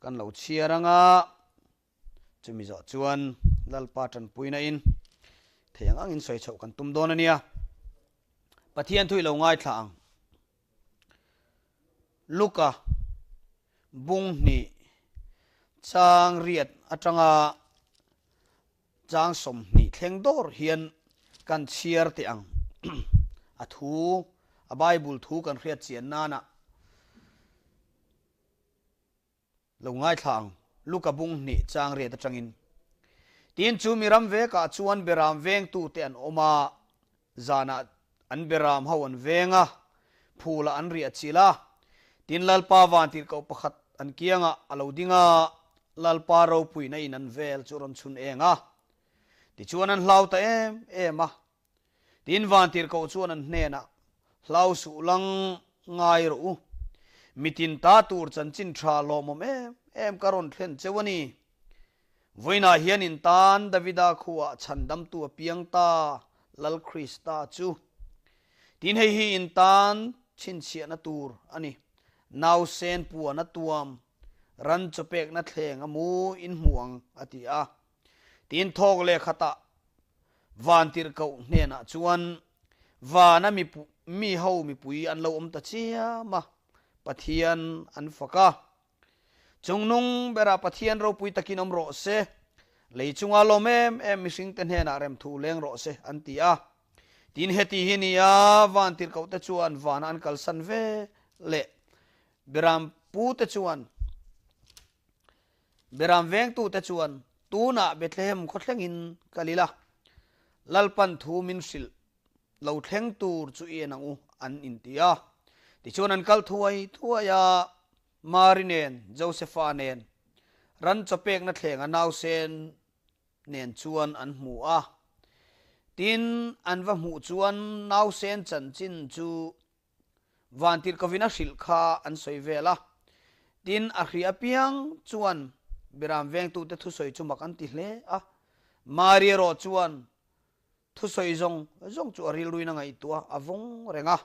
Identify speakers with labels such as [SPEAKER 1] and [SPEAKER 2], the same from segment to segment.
[SPEAKER 1] kan lo chhiar ang a, chumi zawh chuan Lalpa tanpuina in thei ang angin sawi chhoh kan tum dawn a nia. Pathian thu i lo ngaithla ang. Luka bung hnih chang riat atanga chang 20 thleng dawr hian kan chhiar teh ang. A thu, a Bible thu kan hriat chian nana lo ngaithla ang. Luka bung hnih chang riat atangin. Tin chu mi ram vekah chuan beram vengtute an awm a, zanah an beram ho an veng a, phulah an riah chilh a. Tin Lalpa vantirhkoh pakhat an kiangah a lo ding a, Lalpa ropuina in an vel chu rawn chhun eng a. Tichuan an hlau ta em em a. Tin vantirhkoh chuan an hnenah, Hlau suh lang ngai rawh u. Mitin ta tur chanchin tha lawmawm em em ka rawn thlen cheu a ni. Vawiinah hian in tan Davida khuaah chhandamtu a piang ta, Lal Krista chu. Tin hei hi in tan chhinchhiahna tur a ni. Nausen puan a tuam, ran chawpekna thleng a mu in hmu ang, a ti a. Tin thawk leh khatah Vantirhkoh hnenah chuan vana mi ho mipui an lo awm ta chiam a, Pathian an fak a. Chungnung berah Pathian ropui takin awm rawh se, lei chunga lawm em em mihringte hnenah remthu leng rawh se, an ti a. Tin heti hi nia vantirhkohte chuan vana an kalsan ve leh Beram pute chuan, Beram vengtute chuan tunah Bethlehem khawthlengin kal ila, Lalpan thu min hrilh lo thleng tur chu i en ang u, an inti a. Tichuan an kal thuai thuai a, Mari nen, Josefa nen, ran chawpekna thlenga nausen nen chuan an hmu a. Tin, an va hmuh chuan nausen chanchin chu Vantirhkovin a hrilh kha an sawi vel a. Tin, a hri apiang chuan Biram vengtute thusawi chu mak an ti hle a. Mari erawh chuan Thusawi zawng zawng chu a rilruin a ngaihtuah a vawng reng a.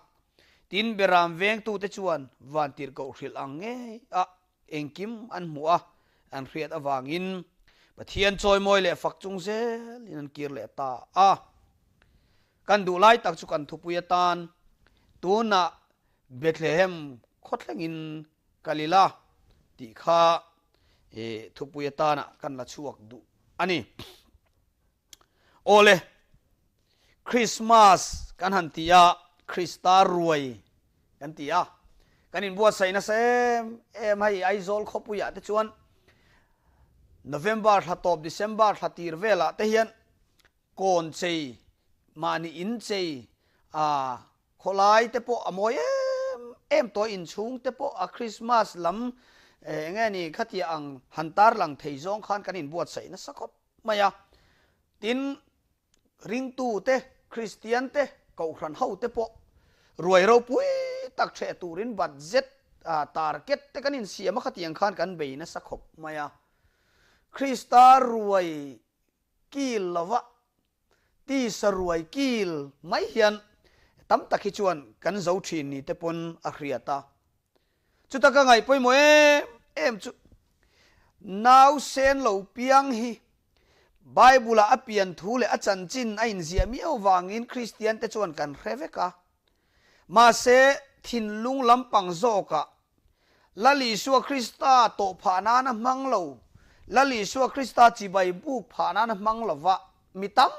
[SPEAKER 1] Tin, Beram vengtute chuan vantirhkoh hrilh ang ngei a engkim an hmuh a, an hriat avangin Pathian chawimawi leh fak chung zelin an kir leh ta a. Kan duh lai tak chu kan thupui atan tunah Bethlehem khawthlengin kal ila tih kha thupui atana kan la chhuak duh a ni. Awle, Christmas kan han ti a, Krista ruai kan ti a, kan inbuatsaih nasa em em hei Aizawl khawpuiah te chuan November thla tawp December thla tir velah te hian kawn chei mahni in chei a khawlai te pawh a mawi em em tawh inchhung te pawh a Christmas lam eng nge ni khatia ang han tarlang thei zawng khan kan inbuatsaih nasa khawp mai a. Tin, ringtute, Kristiante, Kohhran hote pawh ruai ropui tak ṭheh turin budget, target te kan insiam a khatiang khan kan bei nasa khawp mai a. Krista ruai kil lova tisa ruai kil mai hian tam tak hi chuan kan zo ṭhin ni te pawn a hriat a. Chuta ka ngaih pawimawh em em chu nausen lo piang hi Bible-ah a pian thu leh a chanchin a inziah miau vangin Kristiante chuan kan hre vek a. Mahse, thinlung lampang zawkah Lal Isua Krista tawh phah nana hmang lo, Lal Isua Krista chibai buk phah nana hmang lova mi tam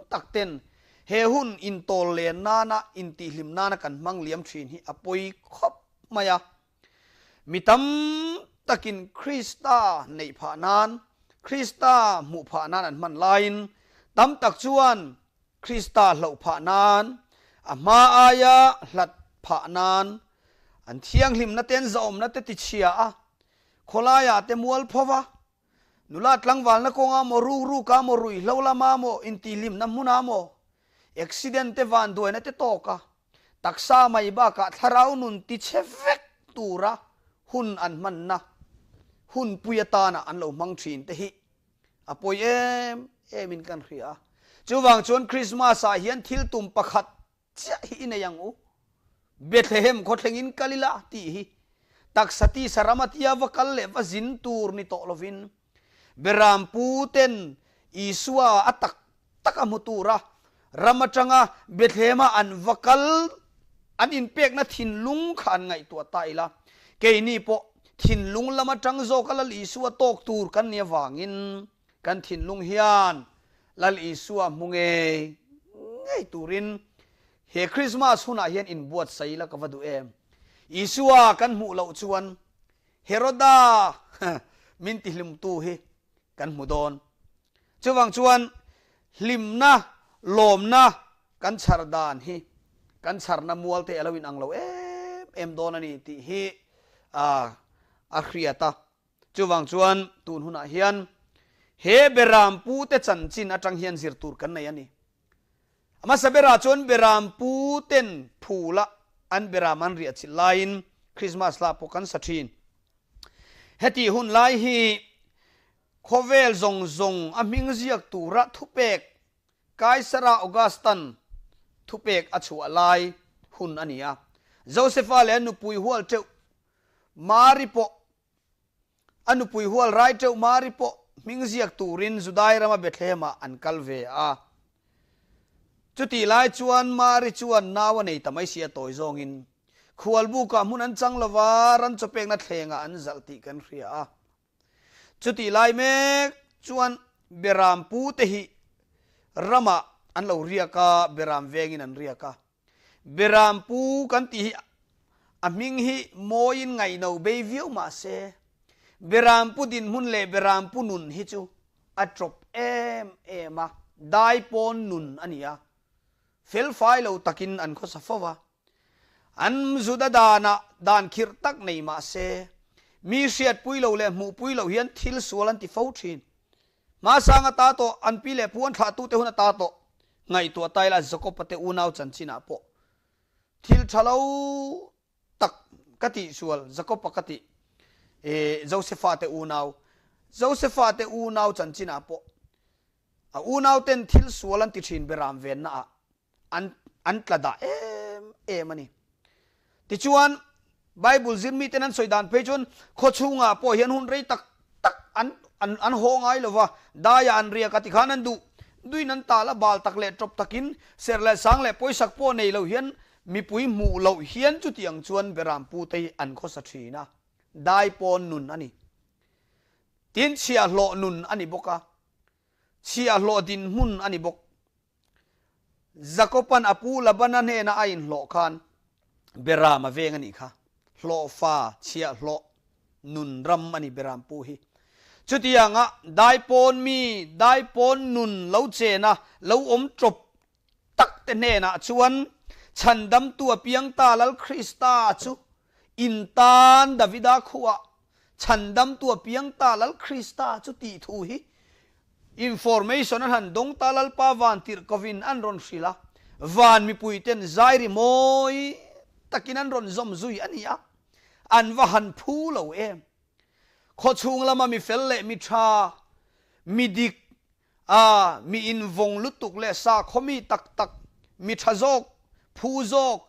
[SPEAKER 1] tak ten he hun intawl len nana intihhlim nana kan hmang liam thin hi a pawi khawp mai a. Mi tam takin Krista neih phah nan, Krista hmuh phah nan an hman laiin tam tak chuan Krista hloh phah nan, a hma aia hlat phah nan, an thianghlimna te an zahawmna te tichhia a, khawlaiah te mual pho va, nula tlangvalna kawnga maw, rukruka maw, ruihhlo lama maw, intihhlimna hmuna maw, accident te vanduaina te tawk a, taksa mai bakah thlarau nun tichhe vek tura hun an hmanna hunpui atana an lo hmang thin te hi a pawi em em in kan hria a. Chuvang chuan Christmas ah hian thil tum pakhat chiah hi i nei ang u, Bethlehem khawthlengin kal ila tih hi. Taksa tisa rama tia va kal leh va zin tur ni tawh lovin, Beram pu ten Isua a tak tak a hmu tura ram atanga Bethlehema an va kal an inpekna thinlung kha an ngaihtuah ta ila, keini pawh thinlung lam atang zawka Lal Isua tawk tur kan nih avangin kan thinlung hian Lal Isua hmu ngei ngei turin he Krismas hunah hian inbuatsaih ila ka va duh em. Isua kan hmuh loh chuan Heroda min tihlimtu hi kan hmu dawn. Chuvang chuan hlimna, lawmna kan chhar dan hi kan chharna mual te a lo inang lo em em dawn a ni tih hi a hriat a. Chuvang chuan tun hunah hian he Berampu te chanchin atang hian zir tur kan nei a ni. A hmasa berah chuan Berampu ten phula an beram an riah chilh laiin Krismas hla pawh kan sa thin. Hetih hun lai hi khawvel zawng zawng a hming ziak tura thupek Kaisara Augustan thupek a chhuah lai hun a ni a. Josefa leh a nupui hual teuh Mari pawh A nupui hual rai teuh Mari pawh hming ziak turin Judai rama Bethlehem-ah an kal ve a. Chutih lai chuan Mari chuan nau a nei ta mai si a tawi zawngin khualbukah hmun an chang lova ran chawpekna thlengah an zalh tih kan hria a. Chutih lai mek chuan Beram pute hi ramah an lo riak a, Beram vengin an riak a. Beram pu kan tih hi a hming hi mawiin ngaihno bei viau mah se, Beram pu dinhmun leh Beram pu nun hi chu a tawp em em a, dai pawn nun a ni a, felfai lo takin an khawsa fo va. An Juda danah dan khirh tak nei mah se, mi hriatpui lo leh hmuhpui loh hian thil sual an ti fo thin. Hmasang ata tawh, an pi leh pu an thlahtute hun ata tawh ngaihtuah ta ila Jakob-a te unau chanchinah pawh thil tha lo tak ka tih sual, Jakob-a ka tih eh Josefa te unau, Josefa te unau chanchinah pawh a unauten thil sual an ti thin beram venna ah an an tla dah em em a ni. Tichuan, Bible zir miten an sawi dan phei chuan khaw chhungah pawh hian hun rei tak tak an an an haw ngai lo va, daiah an riak a tikhan an duh duin an tal a, bal tak leh tawp takin serh leh sang leh pawisak pawh nei lo hian mipui hmuh loh hian chutiang chuan Beram pute hi an khawsa thin a, dai pawn nun a ni. Tin, chhiahhlawh nun a ni bawk a, chhiahhlawh dinhmun a ni bawk. Jakoban a pu Labana hnena a inhlawh khan Beram a veng a nih kha. Hlawhfa, chhiahhlawh, nun ram a ni Beram pu hi. Chutianga daipawn mi, daipawn nun lo chena lo awm tawp tak te hnenah chuan Chhandamtu a piang ta Lal Krista chu in tan Davida khuah Chhandamtu a piang ta Lal Krista chu tih thu hi Information an han dawng ta Lalpa van tirh kovin an rawn hrilh a, van mipui ten zai ri mawi takin an rawn zawm zui a ni a, an va han phu lo em. Khawchhung lama mi fel leh mi tha, mi dik a, mi invawng lutuk leh sakhaw mi tak tak, mi tha zawk, phu zawk,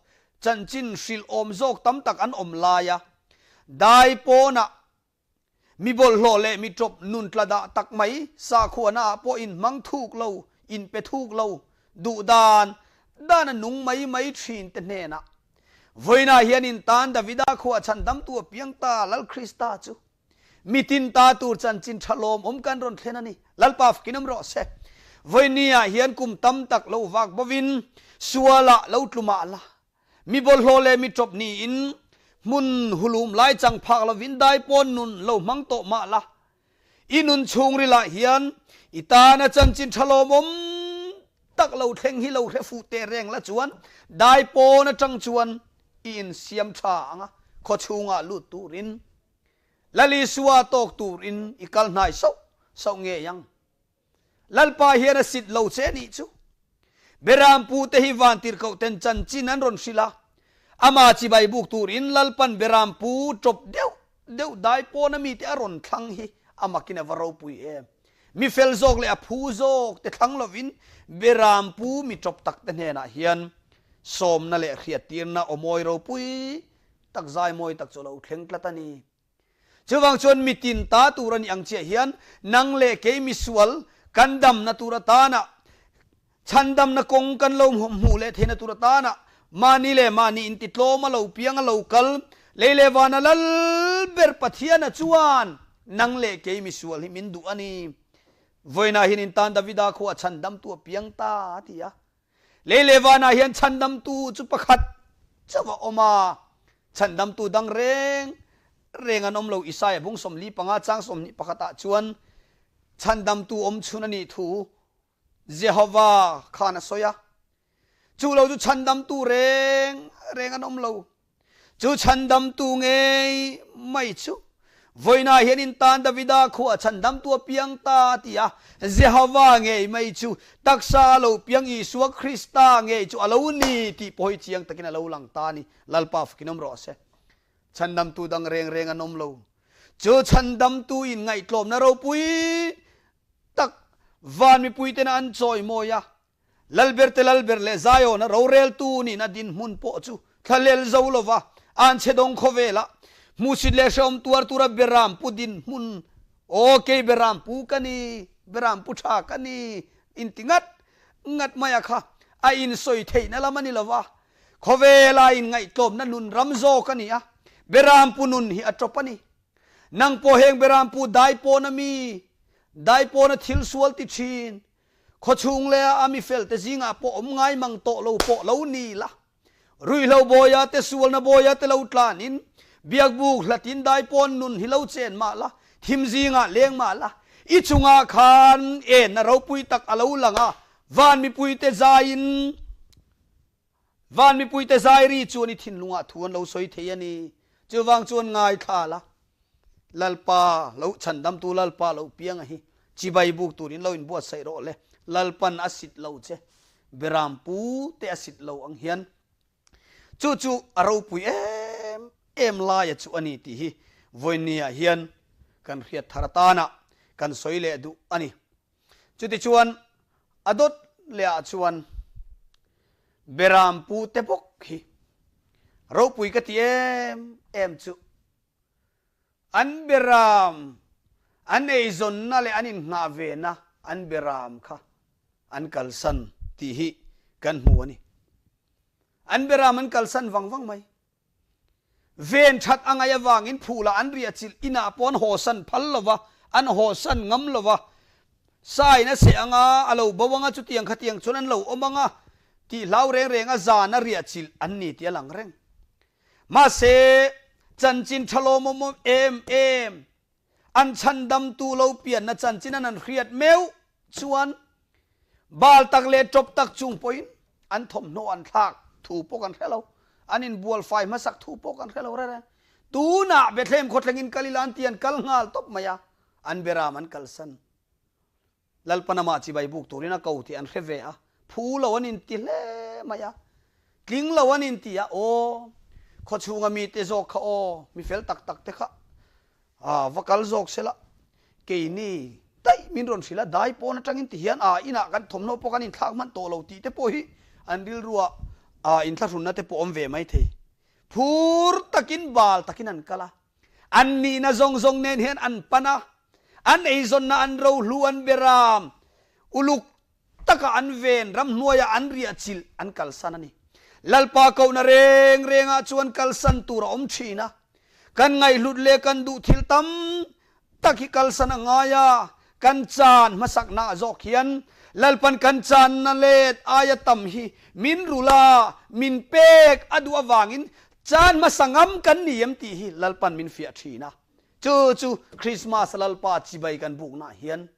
[SPEAKER 1] chanchin hrilh awm zawk tam tak an awm lai a, dai pawnah Mi bawlhhlawh leh mi ṭawp nun tla dah tak mai sakhuana ah pawh in hmang thuk lo, in pe thuk lo, duh dan dan a nung mai mai ṭhin te hnenah vawiinah hian in tan Davida khuah chhandamtu a piang ta Lal Krista chu mi tin ta tur chanchin ṭha lawmawm kan rawn thlen a ni. Lalpa fakin awm rawh se. Vawiini ah hian kum tam tak lo vak bovin sualah lo tlu mah la, Mi bawlhhlawh leh mi ṭawp niin hmun hulum lai chang phak lovin dai pawn nun lo hmang tawh mah la, i nun chhungrilah hian i tana chanchin ṭha lawmawm tak lo thleng hi lo hre fuh teh reng la chuan dai pawn aṭang chuan i insiam ṭha ang a, khaw chhungah lut turin Lalisua tawk turin i kal hnai sauh sauh ngei ang. Lalpa hian a sit lo che nih chu. Beram pute hi vantirhkoh ten chanchin an rawn hrilh a, ama chibai buk turin Lalpan Beram pu tawp deuh deuh dai pawn a mite a rawn thlang hi a makin a va ropui em. Mi fel zawk leh a phu zawk te thlang lovin Beram pu mi tawp tak te hnenah hian sawmna leh hriattirna aw mawi ropui. tak zai mawi tak chu a lo thleng tlat a ni. Chuvang chuan mitin ta tur a nih ang chiah hian nang leh kei misual kan damna tur atana chhandamna kawng kan lo hmuh leh theihna tur atana mahni leh mahni intitlawm a lo piang a lo kal lei leh vana lal ber Pathiana chuan nang leh kei misual hi min duh a ni. Vawiinah hian in tan Davida khua chhandamtu a piang ta a ti a. Lei leh vanah hian chhandamtu chu pakhat chauh a awm a, chhandamtu dang reng reng an awm lo. Isaia bung 45 chang 21 ah chuan chhandamtu awm chhun a nih thu Jehova khan a sawi a. Chu lo chu chhandamtu reng reng an awm lo. Chu chhandamtu ngei mai chu vawiinah hian in tan Davida khuah chhandamtu a piang ta a ti a. Jehova ngei mai chu taksa a lo piang Isua Krista ngei chu a lo ni tih pawh hi chiang takin a lo lang ta a ni. Lalpa fakin awm rawh se. Chhandamtu dang reng reng an awm lo. Chu chhandamtu in ngaihtlawmna ropui tak van mipuitena an chawimawi a. Lalberte Lalber leh Zion-a roreltu nihna dinhmun pawh chu thlalel zo lova an chhe dawng khawvela hmuhsit leh hrehawm tuar tura Beram pu dinhmun, Aw kei Beram pu ka ni, Beram pu tha ka ni, inti ngat ngat maia kha a insawi theihna lam a ni lova, khawvela inngaihtlawmna nun ram zawk a ni a, Beram pu nun hi a tawp a ni. Nang pawh heng Beram pu dai pawna mi, dai pawna thil sual ti thin, Khawchhung leh a mi felte zingah pawh awm ngai mang tawh lo pawh lo ni la. Ruihhlo bawia te sualna bawia te lo tlanin biakbuk hlatin daipawn nun hi lo chen mah la, thim zingah leng mah la, i chungah khan enna ropui tak a lo lang a, van mipuite zaiin Van mipuite zai ri chuan i thinlungah thu an lo sawi thei a ni. Chuvang chuan ngaithla la, Lalpa lo chhandamtu Lalpa lo pianga hi chibai buk turin lo inbuatsaih rawh le. Lalpan a sit lo che, Beram pu te a sit lo ang hian. Chu chu a ropui em em laia chu a ni tih hi vawiinniah hian kan hriat thar atana kan sawi leh duh a ni. Chutichuan, a dawt lehah chuan Beram pute bawk hi ropui ka ti em em chu an Beram an eizawnna leh an innghah vena an Beram kha an kalsan tih hi kan hmu a ni. An Beram an kalsan vang vang mai. Ven that a ngaih avangin phulah an riah chilh inah pawh an hawsan phal lo va, an hawsan ngam lo va. Sain a seh anga, a lo bo anga, chutiang khatiang chuan an lo awm anga tih hlau reng reng a zan a riah chilh an ni tih a lang reng. Mahse, chanchin tha lawmawm em em An chhandamtu lo pianna chanchin an an hriat meuh chuan bal tak leh tawp tak chung pawhin an thawmhnaw an thlak thu pawh kan hre lo, an inbual fai hmasak thu pawh kan hre lo reng reng. Tunah Bethlehem khawthlengin kal ila an ti an kal nghal tawp mai a, an beram an kalsan. Lalpan amah chibai buk turin a ko tih an hre ve a, phu lo an inti hle mai a, tling lo an inti a, aw, khawchhunga mite zawk kha aw, mi fel tak tak te kha a va kal zawk se la, keini daih min rawn hrilh a, dai pawn atangin ti hian a inah kan thawmhnaw pawh kan inthlak hman tawh lo tih te pawh hi an rilruah inthlahrunna te pawh awm ve mai thei. Phur takin bal takin an kal a. An nihna zawng zawng nen hian an pan a, an eizawnna an rohlu an beram, uluk taka an ven ramhnuaiah an riahchilh an kalsan a ni. Lalpa kohna reng rengah chuan kalsan tur a awm thin a, kan ngaihhlut leh kan duh thil tam tak hi kalsan a ngai a, kan chan hmasaknaah zawk hian Lalpan kan channa let aia tam hi min rul a, min pek a duh avangin chan hmasa ngam kan ni em tih hi Lalpan min fiah thin a. Chu chu Krismas Lalpa chibai kan buknaah hian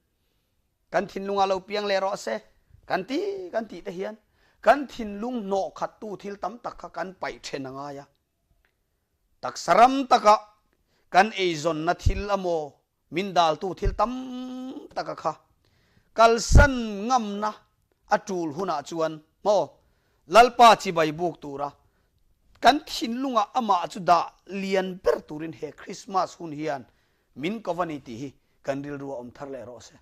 [SPEAKER 1] kan thinlungah lo piang leh rawh se kan ti kan tih te hian kan thinlung hnawh khattu thil tam tak kha kan paih then a ngai a. Taksa ram taka kan eizawnna thil amaw min daltu thil tam taka kha kalsan ngamna a tul hunah chuan maw Lalpa chibai buk tura kan thinlungah amah chu dah lian ber turin he Krismas hun hian min ko va ni tih hi kan rilru a awm thar leh rawh se.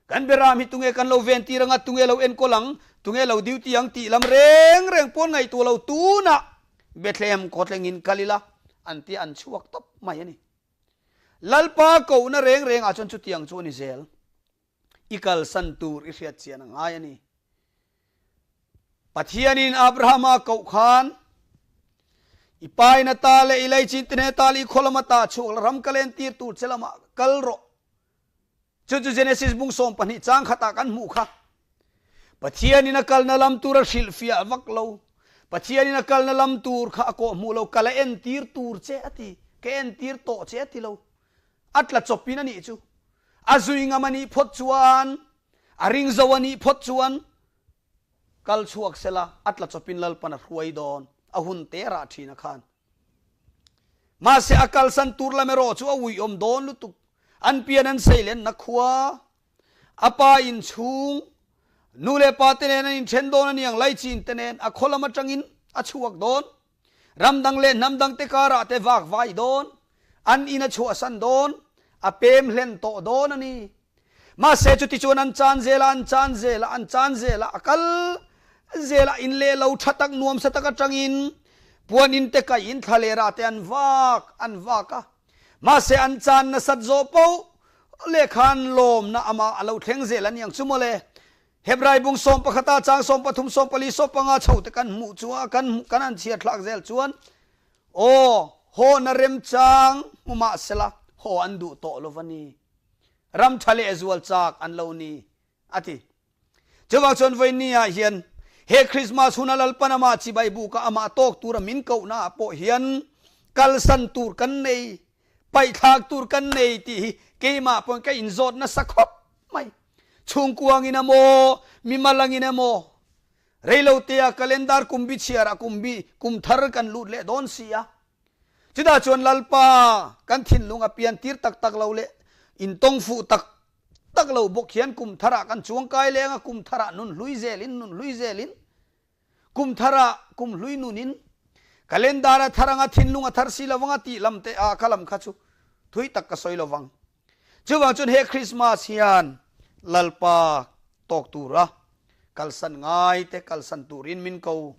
[SPEAKER 1] Kan beram hi tunge kan lo ven tir anga, tunge lo enkawl ang, tunge lo duty ang tih lam reng reng pawn ngaihtuah lo tunah. Bethlehem khawthlengin kal ila an tia an chhuak tawp mai a ni. Lalpa kohna reng rengah chuan chutiang chu a ni zel. I kalsan tur i hriat chian a ngai a ni. Pathianin Abrahama koh khan, I pain ata leh i leichin te hnen ata leh i khaw lam ata chhuak la ram ka len tir tur che lamah kal rawh. Chu chu Genesis bung 12 chang khatah kan hmuh kha. Pathianin a kalna lam tur a hrilhfiah vak lo. Pathianin a kalna lam tur kha a kawh hmuh lo, kal a entir tur che a ti, ka entir tawh che a ti lo. A tla chawpin a nih chu. A zui ngam a nih phawt chuan, a ring zo a nih phawt chuan kal chhuak sela a tla chawpin Lalpan a hruai dawn, a hun te rah thin a khan. Mahse a kalsan tur lam erawh chu a uiawm dawn lutuk. An pian an sei lenna khua, a pa inchhung, nu leh pa te nen an inthen dawn a niang, laichin te nen a khaw lam atangin a chhuak dawn. Ramdang leh hnamdang te karah te vak vai dawn, an in a chhuahsan dawn, a pem hlen tawh dawn a ni. Mahse chuti chuan an chan zel a, an chan zel a, an chan zel a, a kal zel a, in leh lo tha tak nuam sa tak atangin puan in te kaih in thla leh rah te an vak, an vak a. Mahse an chan nasat zawh poh leh khan lawmna amah a lo thleng zel a niang chu mawle. Hebrai bung 11 ah chang 13, 14, 15 chho te kan hmuh chuan kan kan han chhiar thlak zel chuan aw haw na remchang hmu mahsela haw an duh tawh lo va ni. Ram tha leh zual chak an lo ni a ti. Chuvang chuan vawiin ah hian he Christmas huna Lalpan amah chibai buka amah tawk tura min kohna ah pawh hian kalsan tur kan nei, paihthlak tur kan nei tih hi keimah pawhin ka inzawt nasa khawp mai. Chhungkuangin emaw, mimal angin emaw, reilotea calendar kum bi chhiarah kum bi kum thar kan lut leh dawn si a. Chutah chuan Lalpa kan thinlung a pian tir tak tak lo leh intawng fuh tak tak lo bawk hian kum tharah kan chuang kai leng a, kum tharah nun hlui zelin, nun hlui zelin, kum tharah kum hlui nunin, calendar a thar anga thinlung a thar si lo vanga tih lam te a kha lam kha chu thui tak ka sawi lo vang. Chuvang chuan he Christmas hian Lalpa tawk tura kalsan ngai te kalsan turin min ko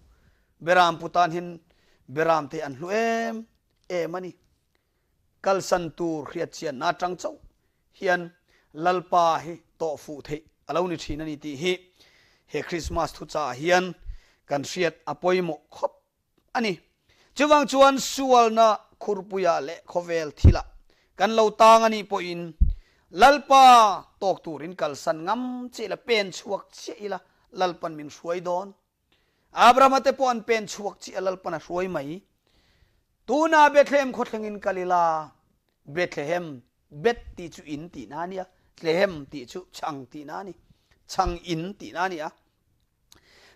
[SPEAKER 1] Beram pu tan hian beram te an hlu em em a ni. Kalsan tur hriatchianna atang chauh hian Lalpa hi tawh fuh theih a lo ni thin a ni tih hi he Christmas thuchah ah hian kan hriat a pawimawh khawp a ni. Chuvang chuan sualna khurpuiah leh khawvel thilah kan lo tang a nih pawhin Lalpa tawk turin kalsan ngam chiah ila, pen chhuak chiah ila Lalpan min hruai dawn. Abrahama te pawh an pen chhuak chiah a Lalpan a hruai mai. Tuna Bethlehem khawthlengin kal ila, Bethlehem, Beth tih chu in tihna a nia, Tlehem tih chu chhang tihna a ni, chhang in tihna a ni a.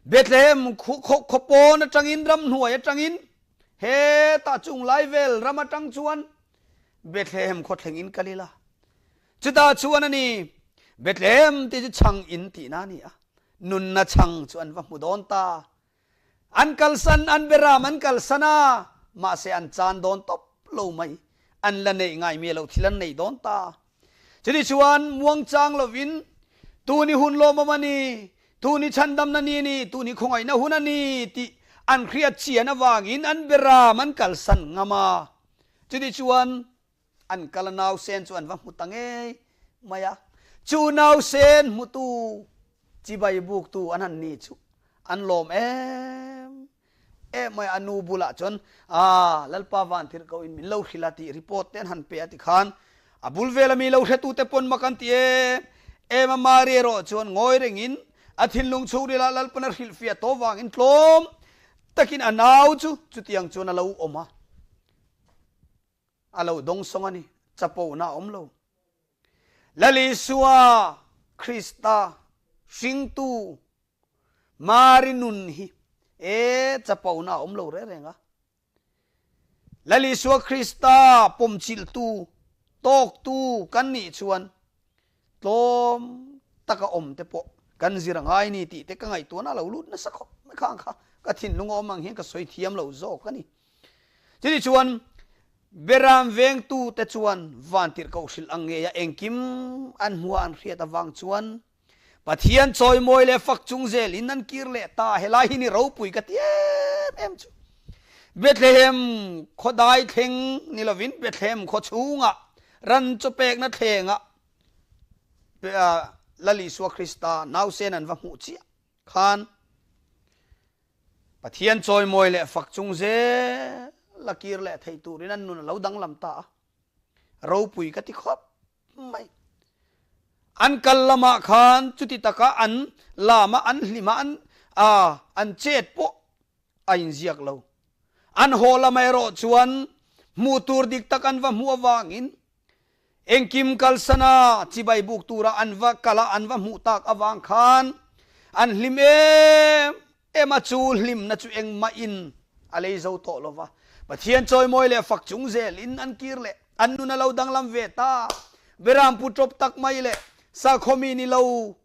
[SPEAKER 1] Bethlehem khawpawn atangin, ramhnuai atangin, hetah chung lai vel ram atang chuan Bethlehem khawthlengin kal ila. Chutah chuan a ni, Bethlehem tih chu chhang in tihna a ni a, nunna chhang chu an va hmu dawn ta. An kalsan, an beram an kalsan a, mahse an chan dawn tawp lo mai. An la neih ngai miah lo thil an nei dawn ta. Chutih chuan muangchang lovin, Tuni hun lawmawm a ni, tuni chhandamna ni a ni, tuni khawngaihna hun a ni tih an hriat chian avangin an beram an kalsan ngam a. Chutih chuan An kal a nausen chu an va hmu ta ngei mai a, chu nausen hmutu chibai buktu an han ni chu an lawm em em mai a. A nu bulah chuan Aa Lalpa van thil ko in min lo hrilh a tih report te an han pe a tikhan a bul vela mi lo hretute pawn mak an ti em em a. Mari erawh chuan ngawi rengin a thinlung chhungril ah Lalpan a hrilhfiah tawh vangin tlawm takin a nau chu chutiang chuan a lo awm a. A lo dawngsawng a ni, chapona a awm lo. Lal Isua Krista hringtu Mari nun hi e chapona a awm lo reng reng a. Lal Isua Krista pawmchilhtu, tawktu kan nih chuan tlawm taka awm te pawh kan zir a ngai ni tih te ka ngaihtuahna a lo lut nasa khawp mai kha ang kha ka thinlung a awm ang hian ka sawi thiam lo zawk a ni. Chutih chuan Beram vengtute chuan vantirhkoh hrilh ang ngeia engkim an hmua an hriat avang chuan Pathian chawimawi leh fak chung zelin an kir leh ta. Helai hi ni ropui ka ti em em chu. Bethlehem khaw dai thleng ni lovin Bethlehem khaw chhungah ran chaw pekna thlengah Lal Isua Krista nausen an va hmuh chiah khan Pathian chawimawi leh fak chung zel a kir leh thei turin an nun a lo danglam ta a, ropui ka ti khawp mai. An kal lamah khan chuti taka an lama an hlima an an chet pawh a inziak lo. An haw lamah erawh chuan hmuh tur dik tak an va hmuh avangin Engkim kalsana chibai buk tura an va kal a, an va hmuh tak avang khan an hlim em em a, chu hlimna chu engmahin a lei zo tawh lo va. Pathian chawimawi leh fak chung zelin an kir leh an nun a lo danglam ve ta. Beram pu tawp tak mai leh sakhawmi ni lo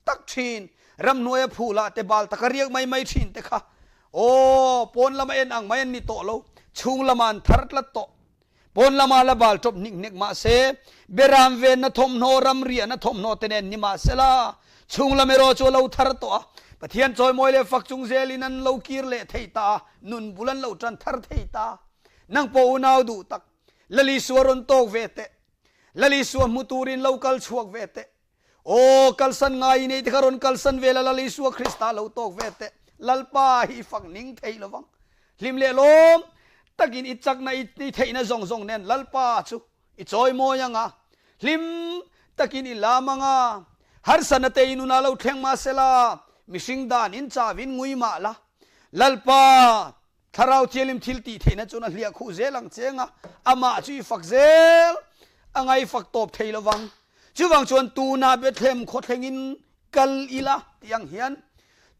[SPEAKER 1] tak thin, ramhnuaia phulah te bal taka riak mai mai thin te kha aw pawn lama en ang mai an ni tawh lo, chhung lama an thar tlat tawh. Pawn lama la bal tawp hnik hnek mah se, beram venna thawmhnaw, ram riahna thawmhnaw te nen ni mah sela, chhung lam erawh chu a lo thar tawh a, Pathian chawimawi leh fak chung zelin an lo kir leh thei ta a, nun bul an lo tan thar thei ta. Nang pawh unau duh tak, Lalisua rawn tawk ve teh. Lalisua hmu turin lo kal chhuak ve teh. Aw, kalsan ngai i nei te kha rawn kalsan ve la, Lal Isua Krista lo tawk ve teh. Lalpa hi i fak ning thei lo vang. Hlim leh lawm takin i chakna i theihna zawng zawng nen Lalpa chu i chawi mawi ang a, hlim takin i lam ang a. Harsatna te i nunah lo thleng mah sela, mihring dan in chauhin ngui mah la. Lalpa Thlarau Thianghlim thil tih theihna chuan a hliah khuh zel ang che anga amah chu i fak zel a ngaifak tawp thei lo vang. Chuvang chuan tunah Bethlehem khawthlengin kal ila tih ang hian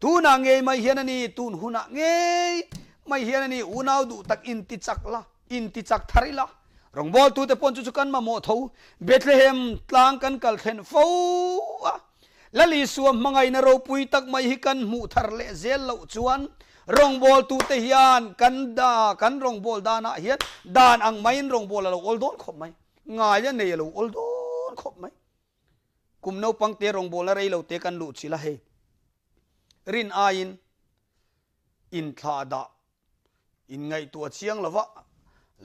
[SPEAKER 1] tunah ngei mai hian a ni, tun hunah ngei mai hian a ni, unau duh tak intichak la, intichak thar ila. Rawngbawltute pawn chu chu kan mamawh tho. Bethlehem tlang kan kal thlen fo a, Lal Isua hmangaihna ropui tak mai hi kan hmuh thar leh zel loh chuan rawngbawltute hian kan da kan rawngbâwl danah hian dan ang maiin rawngbâwl a lo awl dawn khawp mai. Ngai a nei a lo awl dawn khawp mai. Kum naupangte rawngbâwlna rei lo te kan luh chilh a hei. Rin aiin inthlah dah Inngaihtuah chiang lova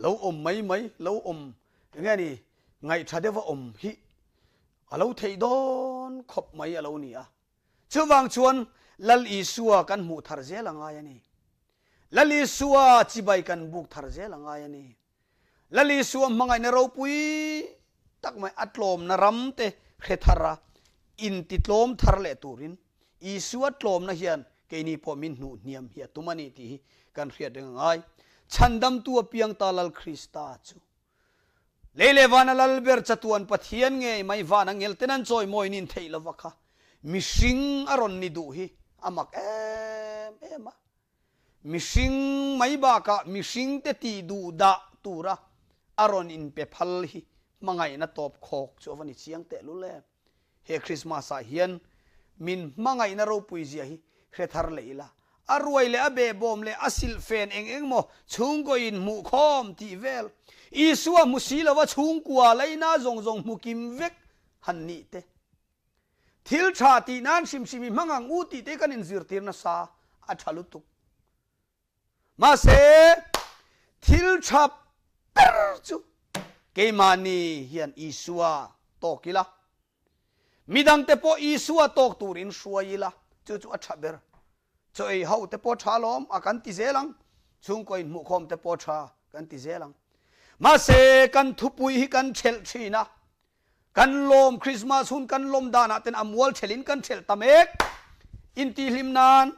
[SPEAKER 1] lo awm mai mai, lo awm eng nge ni, ngaihtha deuha awm hi a lo theih dawn khawp mai a lo ni a. Chuvang chuan Lal Isua kan hmuh thar zel a ngai a ni. Lal Isua chibai kan buk thar zel a ngai a ni. Lal Isua hmangaihna ropui tak mai a tlawmna ram te hre thar a, intitlawm thar leh turin Isua tlawmna hian keini pawh min hnuh hniam hi a tum a ni tih hi kan hriat reng a ngai. Chhandamtu a piang ta Lal Krista chu lei leh vana lal ber chatuan Pathian ngei mai vana ngel ten an chawimawi nin theih lova kha mihring a rawn ni duh hi a mak em em a. Mihring mai bakah mihringte tih duh dah tura a rawn inpe phal hi hmangaihna tawp khawk chu a va ni chiang teh lul em. He Christmas ah hian min hmangaihna ropui zia hi hre thar leh ila, a ruai leh a behbawm leh a silhfen eng eng maw chhungkaw in hmuh khawm tih vel, Isua hmu si lova chhungkua laina zawng zawng hmu kim vek han nih te. Thil tha tih nan hrim hrim i hmang ang u tih te kan inzirtir nasa a tha lutuk. Mahse, thil tha ber chu keimahni hian Isua tawk ila, midangte pawh Isua tawk turin hruai ila, chu chu a tha ber. Chaw ei ho te pawh tha alawm a kan ti zel ang, chhungkaw inhmuhkhawm te pawh tha kan ti zel ang. Mahse, kan thupui hi kan thelh thin a, Kan lawm Christmas hun kan lawm danah ten a mual thelin kan thelh ta mek. Intihhlim nan,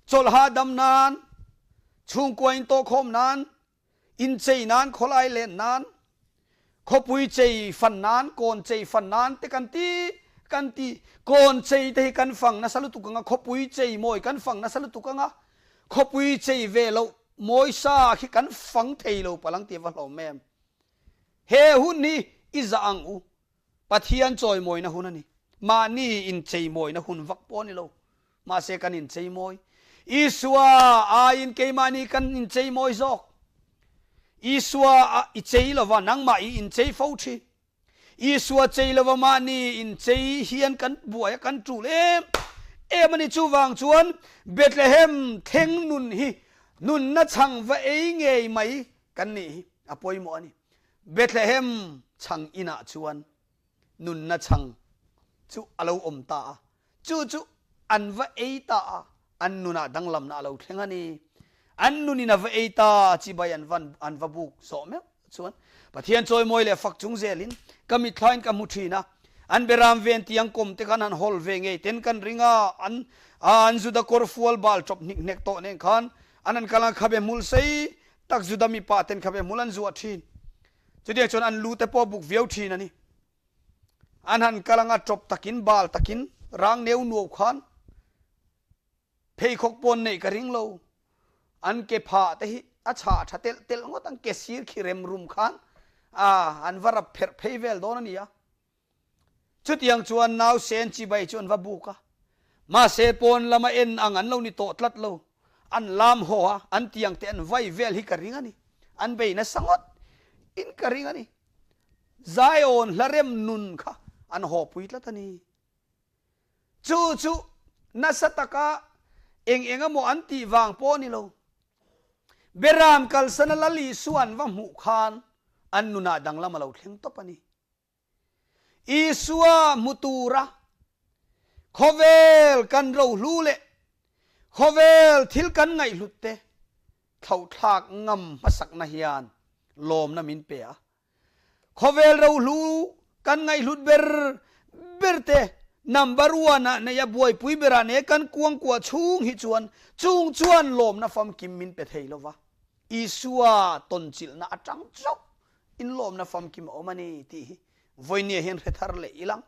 [SPEAKER 1] chawlh hahdam nan, chhungkua intawhkhawm nan, inchei nan, khawlai len nan, khawpui chei fan nan, kawn chei fan nan te kan ti kan ti. Kawn chei te hi kan fang nasa lutuk anga, khawpui chei mawi kan fang nasa lutuk anga, khawpui chei ve loh mawi sa khi kan fang thei lo palang tih a va hlawm em. He hun hi i zah ang u. Pathian chawimawina hun a ni. Mahni incheimawina hun vak pawh a ni lo. Mahse kan incheimawi. Isua aiin keimahni kan incheimawi zawk. Isua i chei lova nangmah i inchei fo thin. Isua chei lova mahni inchei hian kan buai a, kan tul em em a ni. Chuvang chuan Bethlehem thleng nun hi. Nunna chhang va ei ngei mai kan nih hi a pawimawh a ni. Bethlehem chhang inah chuan nunna chhang chu a lo awm ta a, chu chu an va ei ta a, an nunah danglamna a lo thleng a ni. An nunin a va ei ta chibai an van an va buk zawh meuh chuan Pathian chawimawi leh fak chung zelin ka mitthlain ka hmu thin a, an beram ven tiang kawm te khan han hawl ve ngei ten kan ring a, an an Juda kawr fual bal chawp hnik hnek tawh nen khan an han kal a, khabe hmul sei tak Juda mipa ten khabe hmul an zuah thin. Chutiang chuan an lu te pawh a buk viau thin a ni. An han kal anga chawp takin bal takin rang neu nuau khan Pheikhawk pawn neih ka ring lo. An ke phah te hi a chhah tha telh telh ngawt ang, ke sir khi rem rum khan a an va rap pherh phei vel dawn a ni a. Chutiang chuan nausen chibai chu an va buk a, mahse pawn lama en ang an lo ni tawh tlat lo. An lam haw a, an tiang te an vai vel hi ka ring a ni. An bei nasa ngawt in ka ring a ni. Zion hla rem nun kha an haw pui tlat a ni. Chu chu nasa taka eng eng emaw an tih vang pawh a ni lo. Beram kalsana Lal Isua an va hmuh khan an nunah danglam a lo thleng tawp a ni. Isua hmu tura khawvel kan rohlu leh khawvel thil kan ngaihhlut te thlauhthlak ngam hmasakna hian lawmna min pe a. Khawvel rohlu kan ngaihhlut ber ber te number one ah neih a buaipui ber ah nei kan kuangkuah chhung hi chuan chung chuan lawmna famkim min pe thei lova, Isua tawnchilhna atang chauh in lawmna famkim a awm a ni tih hi vawinia hian hre thar leh ilang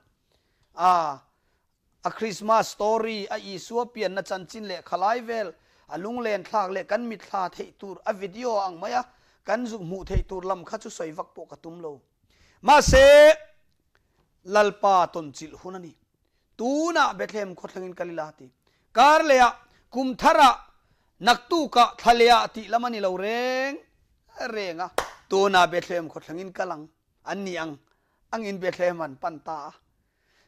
[SPEAKER 1] a. A Christmas story, a Isua pianna chanchin leh khalai vel, a lunglen thlak leh kan mitthla theih tur a video ang maia kan zuk hmuh theih tur lam kha chu sawi vak pawh ka tum lo. Mahse, Lalpa tawnchilh hun a ni. Tunah Bethlehem khawthlengin kal ila ti. Kar lehah, kum tharah, naktukah, thla lehah tih lam a ni lo reng reng a. Tunah Bethlehem khawthlengin kal ang an ni ang angin Bethlehem an pan ta a.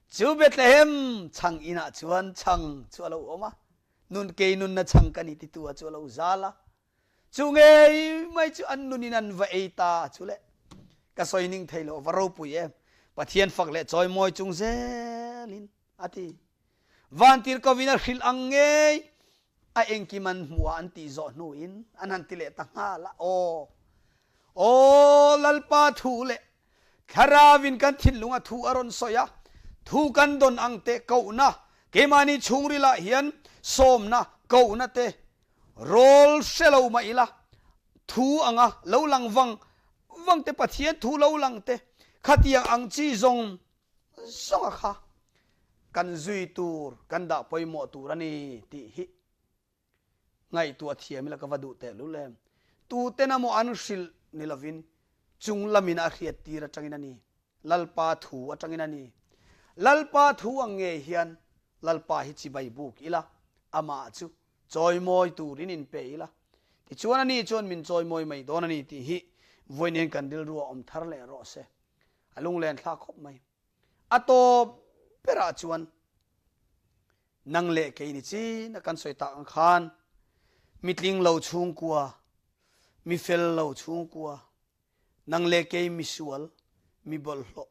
[SPEAKER 1] Chu Bethlehem chhang inn ah chuan chhang chu a lo awm a, nun kei nunna chhang ka ni titu a chu a lo zal a. Chu ngei mai chu an nun in an va ei ta chu le. Ka sawi ning thei lo, va ropui em. Pathian fak leh chawimawi chung zel in a ti. Vantirhkoh in a hrilh ang ngei a engkim an hmuh a an tih zawh hnu in an han ti leh ta nghal a, Aw, aw Lalpa thu leh Thlarau in kan thinlung a thu a rawn sawi a, thu kan dawn ang te kohna, keimahni chhungril ah hian sawmna, kohna te rawl hre lo mah ila, thu anga lo lang vang vang te Pathian thu lo lang te khatiang ang chi zawng zawnga kha kan zui tur, kan dah pawimawh tur a ni tih hi ngaihtuah thiam ila ka va duh tehlul em. Tuten emaw an hrilh ni lovin chung lamin a hriat tir atangin a ni, Lalpa thu atangin a ni. Lalpa thu ang ngei hian Lalpa hi chibai buk ila, amah chu chawimawi turin inpe ila, tichuan ani chuan min chawimawi mai dawn a ni tih hi vawiin kan rilru a awm thar leh rawh se. A lunglen thlak khawp mai. A tawp berah chuan nang leh kei ni chin a kan sawi tak ang khan mitling lo chhungkua, mi fel lo chhungkua, nang leh kei misual, mi bawlhhlawh,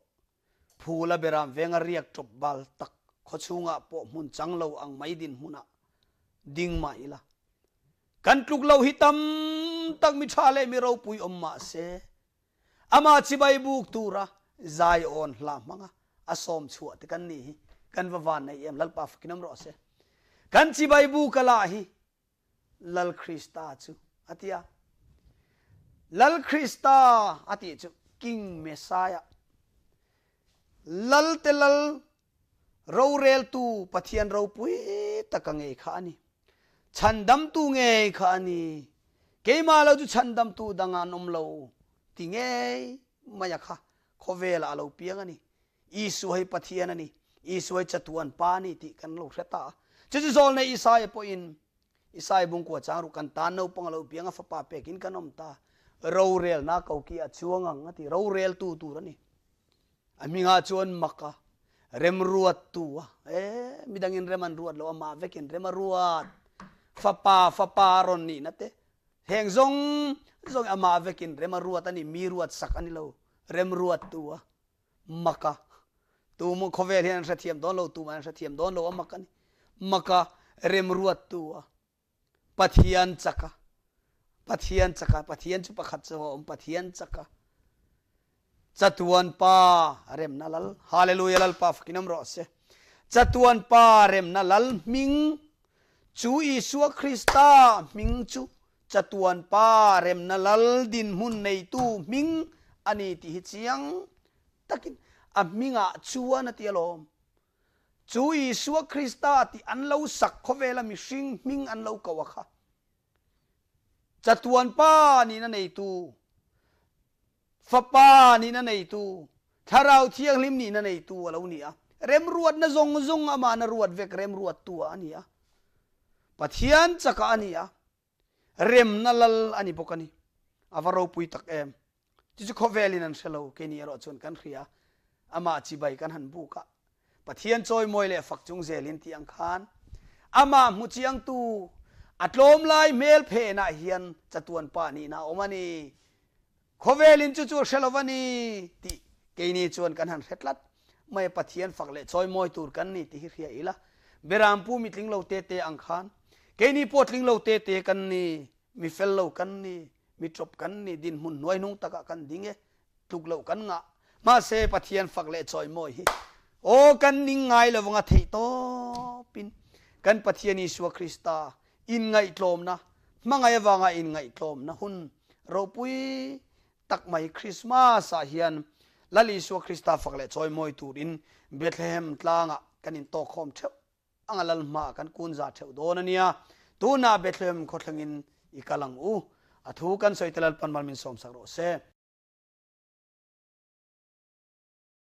[SPEAKER 1] phul a beram venga riak tawp bal tak khawchhungah pawh hmun chang lo ang mai dinhmunah ding mah ila. Kan tluk lo hi tam tak mi tha leh mi ropui awm mah se Amah chibai buk tura Zion hla hmanga a sawm chhuah te kan nih hi kan va van nei em Lalpa fakin awm rawh se. Kan chibai buk a lah hi Lal Krista chu a ti a. Lal Krista a tih chu King Messiah, Lal te Lal Roreltu Pathian ropui taka ngei kha a ni. Chhandamtu ngei kha a ni. Keimah lo chu chhandamtu dang an awm lo ti ngei mai a kha khawvelah a lo piang a ni. Isua hi Pathian a ni, Isua hi chatuan Pa a ni tih kan lo hre ta a. Chu chu zawlnei Isaia pawhin Isai bungkua chang ru kan tan naupang a lo piang a fapa pekin kan awm ta. Rorelna koki a chuang ang a ti. Roreltu tur a ni. A hmingah chuan mak a, remruattu a, e, midangin rem an ruat lo, amah vekin rem a ruat. Fapa, fapa a rawn nihna te. Heng zawng zawng amah vekin rem a ruat a ni, mi ruat sak a ni lo, rem ruat tu a mak a. Tu maw khawvel hian an hrethiam dawn lo, tumah an hrethiam dawn lo a mak a ni. Mak a, rem ruat tu a. Pathian chak a. Pathian chak a, Pathian chu pakhat chu a awm, Pathian chak a. Chatuan Pa remna lal. Hallelujah Lalpa fakin awm rawh se. Chatuan Pa remna lal hming chu Isua Krista hming chu Chatuan Pa remna lal dinhmun neitu hming a ni tih hi chiang takin a hmingah chuan a ti alawm. Chu Isua Krista tih an lo sak khawvela mihring hming an lo koh a kha. Chatuan Pa nihna neitu, Fapa nihna neitu, Thlarau Thianghlim nihna neitu a lo ni a. Remruatna zawng zawng amahna ruat vek remruattu a ni a. Pathian chakah a ni a, remna lal a ni bawk a ni. A va ropui tak em! Chu chu khawvelin an hre lo, keini erawh chuan kan hria. Amah chibai kan han buk a, Pathian chawimawi leh fak chung zelin tih ang khan amah hmu chiangtu a tlawm lai hmel phenah hian chatuan pa nihna a awm a ni. Khawvelin chu chu a hre lo va ni tih keini chuan kan han hre tlat mai a, Pathian fak leh chawimawi tur kan ni tih hi hria ila. Berampu mi tling lo te te ang khan keini pawh tling lo te te kan ni, mi fel lo kan ni, mi ṭawp kan ni, dinhmun hnuaihnung takah kan ding e, tluk loh kan ngah. Mahse Pathian fak leh chawimawi hi aw kan ning ngai lo vanga theih tawpin kan Pathian Isua Krista inngaihtlawmna, hmangaih avanga inngaihtlawmna hun ropui tak mai Krismas ah hian Lal Isua Krista fak leh chawimawi turin Bethlehem tlangah kan intawkkhawm theuh Anga lal hmaah kan kun za theuh dawn a nia. Tunah Bethlehem khawthlengin i kal ang u. A thu kan sawi te Lalpan mal min sawmsak rawh se.